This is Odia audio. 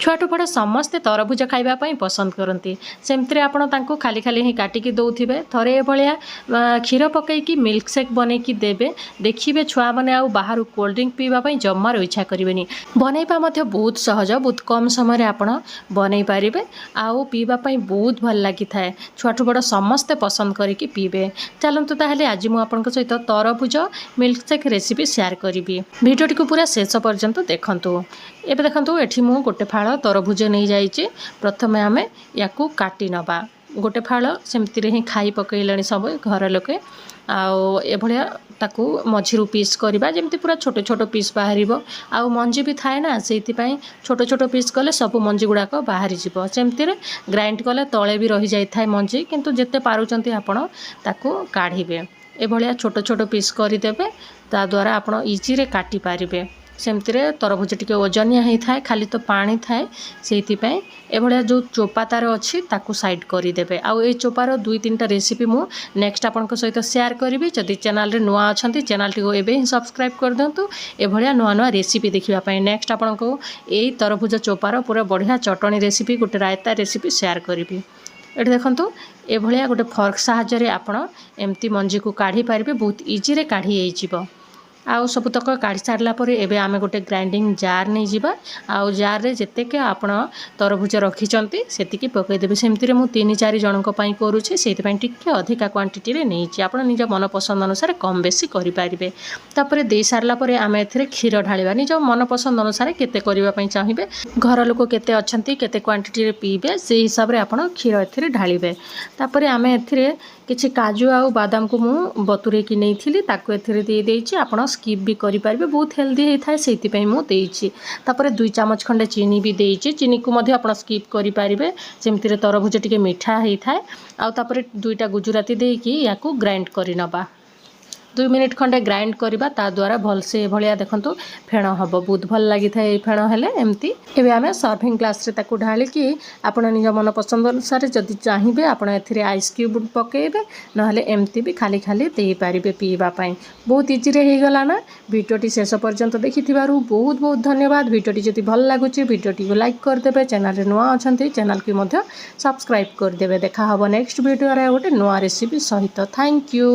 ଛୁଆଠୁ ବଡ଼ ସମସ୍ତେ ତରଭୁଜ ଖାଇବା ପାଇଁ ପସନ୍ଦ କରନ୍ତି। ସେମିତିରେ ଆପଣ ତାଙ୍କୁ ଖାଲି ଖାଲି ହିଁ କାଟିକି ଦେଉଥିବେ। ଥରେ ଏଭଳିଆ କ୍ଷୀର ପକାଇକି ମିଲ୍କ ସେକ୍ ବନେଇକି ଦେବେ, ଦେଖିବେ ଛୁଆମାନେ ଆଉ ବାହାରୁ କୋଲ୍ଡ ଡ୍ରିଙ୍କ ପିଇବା ପାଇଁ ଜମାରୁ ଇଚ୍ଛା କରିବେନି। ବନେଇବା ମଧ୍ୟ ବହୁତ ସହଜ। ବହୁତ କମ୍ ସମୟରେ ଆପଣ ବନେଇ ପାରିବେ ଆଉ ପିଇବା ପାଇଁ ବହୁତ ଭଲ ଲାଗିଥାଏ। ଛୁଆଠୁ ବଡ଼ ସମସ୍ତେ ପସନ୍ଦ କରିକି ପିଇବେ। ଚାଲନ୍ତୁ ତାହେଲେ, ଆଜି ମୁଁ ଆପଣଙ୍କ ସହିତ ତରଭୁଜ ମିଲ୍କ ସେକ୍ ରେସିପି ସେୟାର କରିବି। ଭିଡ଼ିଓଟିକୁ ପୁରା ଶେଷ ପର୍ଯ୍ୟନ୍ତ ଦେଖନ୍ତୁ। ଏବେ ଦେଖନ୍ତୁ, ଏଠି ମୁଁ ଗୋଟେ ଫାଳ ତରଭୁଜ ନେଇଯାଇଛି। ପ୍ରଥମେ ଆମେ ୟାକୁ କାଟି ନେବା। ଗୋଟେ ଫାଳ ସେମିତିରେ ହିଁ ଖାଇ ପକେଇଲେଣି ସବୁ ଘର ଲୋକେ। ଆଉ ଏଭଳିଆ ତାକୁ ମଝିରୁ ପିସ୍ କରିବା, ଯେମିତି ପୁରା ଛୋଟ ଛୋଟ ପିସ୍ ବାହାରିବ। ଆଉ ମଞ୍ଜି ବି ଥାଏ ନା, ସେଇଥିପାଇଁ ଛୋଟ ଛୋଟ ପିସ୍ କଲେ ସବୁ ମଞ୍ଜି ଗୁଡ଼ାକ ବାହାରିଯିବ। ସେମିତିରେ ଗ୍ରାଇଣ୍ଡ କଲେ ତଳେ ବି ରହିଯାଇଥାଏ ମଞ୍ଜି, କିନ୍ତୁ ଯେତେ ପାରୁଛନ୍ତି ଆପଣ ତାକୁ କାଢ଼ିବେ। ଏଭଳିଆ ଛୋଟ ଛୋଟ ପିସ୍ କରିଦେବେ, ତା ଦ୍ୱାରା ଆପଣ ଇଜିରେ କାଟି ପାରିବେ। ସେମିତିରେ ତରଭୁଜ ଟିକେ ଓଜନିଆ ହେଇଥାଏ, ଖାଲି ତ ପାଣି ଥାଏ। ସେଇଥିପାଇଁ ଏଭଳିଆ ଯେଉଁ ଚୋପା ତାର ଅଛି, ତାକୁ ସାଇଡ଼୍ କରିଦେବେ। ଆଉ ଏଇ ଚୋପାର ଦୁଇ ତିନିଟା ରେସିପି ମୁଁ ନେକ୍ସଟ ଆପଣଙ୍କ ସହିତ ସେୟାର କରିବି। ଯଦି ଚ୍ୟାନେଲରେ ନୂଆ ଅଛନ୍ତି, ଚ୍ୟାନେଲଟିକୁ ଏବେ ହିଁ ସବସ୍କ୍ରାଇବ୍ କରିଦିଅନ୍ତୁ ଏଭଳିଆ ନୂଆ ନୂଆ ରେସିପି ଦେଖିବା ପାଇଁ। ନେକ୍ସଟ ଆପଣଙ୍କୁ ଏଇ ତରଭୁଜ ଚୋପାର ପୁରା ବଢ଼ିଆ ଚଟଣି ରେସିପି, ଗୋଟେ ରାଇତା ରେସିପି ସେୟାର କରିବି। ଏଠି ଦେଖନ୍ତୁ, ଏଭଳିଆ ଗୋଟେ ଫର୍କ ସାହାଯ୍ୟରେ ଆପଣ ଏମିତି ମଞ୍ଜିକୁ କାଢ଼ି ପାରିବେ। ବହୁତ ଇଜିରେ କାଢ଼ି ହେଇଯିବ। ଆଉ ସବୁତକ କାଢ଼ି ସାରିଲା ପରେ ଏବେ ଆମେ ଗୋଟେ ଗ୍ରାଇଣ୍ଡିଙ୍ଗ ଜାର୍ ନେଇଯିବା। ଆଉ ଜାର୍ରେ ଯେତିକି ଆପଣ ତରଭୁଜ ରଖିଛନ୍ତି, ସେତିକି ପକାଇଦେବେ। ସେମିତିରେ ମୁଁ ତିନି ଚାରି ଜଣଙ୍କ ପାଇଁ କରୁଛି, ସେଇଥିପାଇଁ ଟିକେ ଅଧିକା କ୍ୱାଣ୍ଟିଟିରେ ନେଇଛି। ଆପଣ ନିଜ ମନ ପସନ୍ଦ ଅନୁସାରେ କମ୍ ବେଶୀ କରିପାରିବେ। ତାପରେ ଦେଇ ସାରିଲା ପରେ ଆମେ ଏଥିରେ କ୍ଷୀର ଢାଳିବା। ନିଜ ମନ ପସନ୍ଦ ଅନୁସାରେ କେତେ କରିବା ପାଇଁ ଚାହିଁବେ, ଘର ଲୋକ କେତେ ଅଛନ୍ତି, କେତେ କ୍ୱାଣ୍ଟିଟିରେ ପିଇବେ, ସେଇ ହିସାବରେ ଆପଣ କ୍ଷୀର ଏଥିରେ ଢାଳିବେ। ତାପରେ ଆମେ ଏଥିରେ କିଛି କାଜୁ ଆଉ ବାଦାମକୁ ମୁଁ ବତୁରେଇକି ନେଇଥିଲି, ତାକୁ ଏଥିରେ ଦେଇଦେଇଛି। ଆପଣ ସ୍କିପ୍ ବି କରିପାରିବେ। ବହୁତ ହେଲ୍ଦି ହେଇଥାଏ, ସେଇଥିପାଇଁ ମୁଁ ଦେଇଛି। ତାପରେ 2 ଚାମଚ ଖଣ୍ଡେ ଚିନି ବି ଦେଇଛି। ଚିନିକୁ ମଧ୍ୟ ଆପଣ ସ୍କିପ୍ କରିପାରିବେ। ସେମିତିରେ ତରଭୁଜ ଟିକେ ମିଠା ହେଇଥାଏ। ଆଉ ତାପରେ ଦୁଇଟା ଗୁଜୁରାତି ଦେଇକି ୟାକୁ ଗ୍ରାଇଣ୍ଡ କରିନେବା। 2 ମିନିଟ୍ ଖଣ୍ଡେ ଗ୍ରାଇଣ୍ଡ କରିବା, ତା ଦ୍ୱାରା ଭଲସେ ଏଭଳିଆ ଦେଖନ୍ତୁ ଫେଣ ହେବ। ବହୁତ ଭଲ ଲାଗିଥାଏ ଏଇ ଫେଣ ହେଲେ ଏମିତି। ଏବେ ଆମେ ସର୍ଭିଂ ଗ୍ଲାସ୍ରେ ତାକୁ ଢାଳିକି ଆପଣ ନିଜ ମନ ପସନ୍ଦ ଅନୁସାରେ ଯଦି ଚାହିଁବେ, ଆପଣ ଏଥିରେ ଆଇସ୍ କ୍ୟୁବ୍ ପକାଇବେ, ନହେଲେ ଏମିତି ବି ଖାଲି ଖାଲି ଦେଇପାରିବେ ପିଇବା ପାଇଁ। ବହୁତ ଇଜିରେ ହେଇଗଲା ନା? ଭିଡ଼ିଓଟି ଶେଷ ପର୍ଯ୍ୟନ୍ତ ଦେଖିଥିବାରୁ ବହୁତ ବହୁତ ଧନ୍ୟବାଦ। ଭିଡ଼ିଓଟି ଯଦି ଭଲ ଲାଗୁଛି, ଭିଡ଼ିଓଟିକୁ ଲାଇକ୍ କରିଦେବେ। ଚ୍ୟାନେଲରେ ନୂଆ ଅଛନ୍ତି, ଚ୍ୟାନେଲକୁ ମଧ୍ୟ ସବସ୍କ୍ରାଇବ୍ କରିଦେବେ। ଦେଖା ହେବ ନେକ୍ସଟ ଭିଡ଼ିଓରେ ଗୋଟେ ନୂଆ ରେସିପି ସହିତ। Thank you.